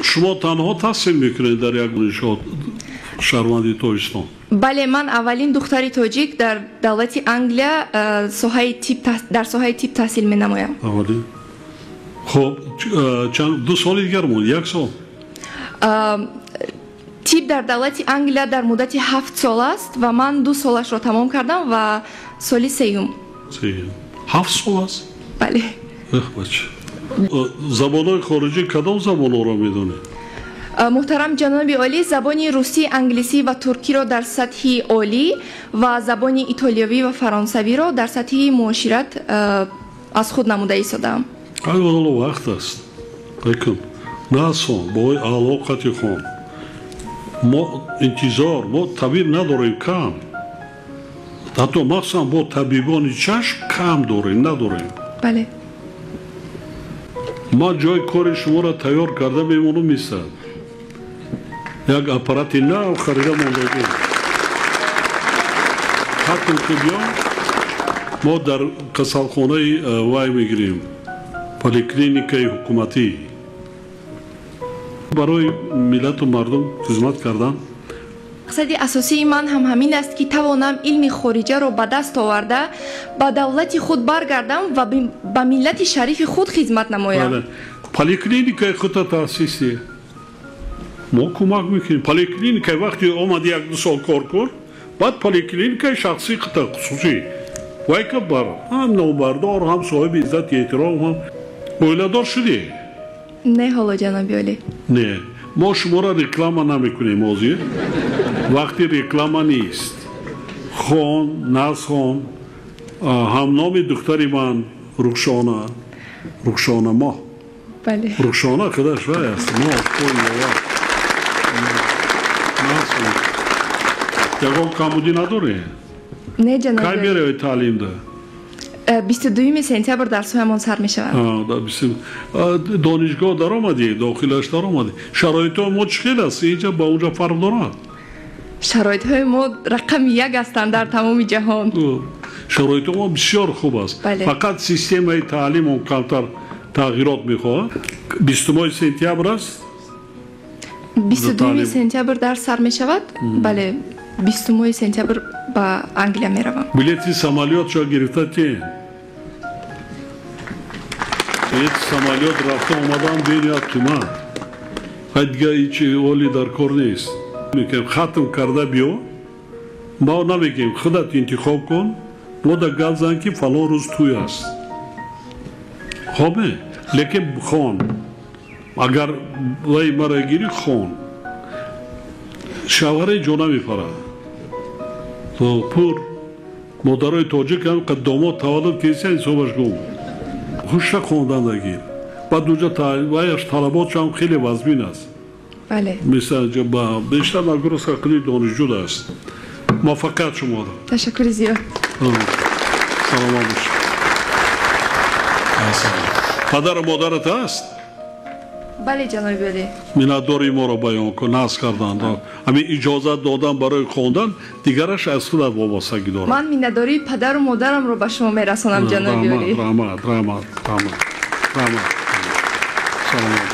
Шумо танҳо таҳсил мекунед дар як иншоот шаҳрванди Тоҷикистон? Бале, ман аввалин духтари тоҷик дар давлати Англия дар соҳаи тиб таҳсил менамоям. Аввалин. Хуб, чанд 2 соли дигар монд, 1 сол? Тиб дар давлати Англия дар муддати 7 сол аст ва ман 2 солашро тамом кардам ва соли сеюм. 7 сол аст? Бале. Эх, бача. Забонҳои хориҷӣ кадом забонҳоро медонед? Муҳтарам ҷаноби олӣ, забони русӣ, англисӣ ва туркиро дар сатҳи олӣ ва забони итолиёвӣ ва фаронсавиро дар сатҳи муошират аз худ намуда истодаам. Ҳоло вақт аст. Лекин насон, бо алоқати хон. Мо интизор, мо табиб надорем кам. Ҳатто махсусан бо табибони чашм кам дорем, надорем. Бале. Ман ҷои кори шуморо тайёр карда мемонам мистад. Як аппарати нав харида мондагӣ. Хатм ки биём, мо дар касалхонаи вай мегирем, поликлиникаи ҳукуматӣ. Барои миллату мардум хизмат кардан. Мақсади асосии ман ҳам ҳамин аст, ки тавонам илми хориҷаро ба даст оварда, ба давлати худ баргардам ва ба миллати шарифи худ хизмат намоям. Поликлиникаи худро таъсис диҳ. Мо кӯмак мекунем. Поликлиникаи вақте омад 1-2 сол кор кун, баъд поликлиникаи шахсии худро хусусӣ. Вай ка бар ҳам номбардор, ҳам соҳиби иззати эҳтиром, ҳам оиладор шудӣ? Не, ҳоло ҷаноби олӣ. Не, мо шуморо реклама намекунем ҳозир. Вақти реклама нест. Хон, насхон, ҳамноми духтари ман Рухшона, Рухшона моҳ. Бале. Рухшона худаш вай аст, моҳ, ой, ягон камбудӣ надорӣ? Не, ҷаноби. Кай меравед таълимда? 22 сентябр дарсҳоямон сар мешаванд. Донишгоҳ даромадӣ, дохилаш даромадӣ. Шароитҳои мо чӣ хел аст? Инҷа ба онҷа фарқ дорад? Шароитҳои мо рақами 1 ҳастанд дар тамоми ҷаҳон. Шароитҳои мо бисёр хуб аст. Фақат системаи таълим он камтар тағйирот мехоҳад. 20 сентябр аст? 22 сентябр дарс сар мешавад. Бале, 20 сентябр ба Англия меравам. Билети самолётшо гирифта тен. Билети самолёт рафта омадан бениҳоят қимат. Ҳай дигар ҳеҷ оли дар кор нест. Мегӯем хатм карда биё, мо намегӯем худат интихоб кун, мо да гап зан ки фалон рӯз тӯй аст. Хобе, лекин хон. Агар вай мара гирӣ, хон. Шавҳари ҷона мепарад. Пур модарои тоҷик ҳам қад домод таваллуд кесиан ҳисобаш гум. Хуша хондан дагир. Баъд унҷа ваяш талаботшам хеле вазмин аст. Бале. Мисал бештар нагрузка қили донишҷӯ аст. Муваффақият шуморо. Ташаккури зиёд. Саломат бошед. Падару модарат ҳаст? Бале, ҷаноби олӣ. Миннатдори моро баён кун, наз карданд. Ҳамин иҷозат додан барои хондан, дигараш аз худат вобастагӣ дорад. Ман миннатдории падару модарамро ба шумо мерасонам, ҷаноби олӣ. Раҳмат, раҳмат, раҳмат, раҳмат. Саломат.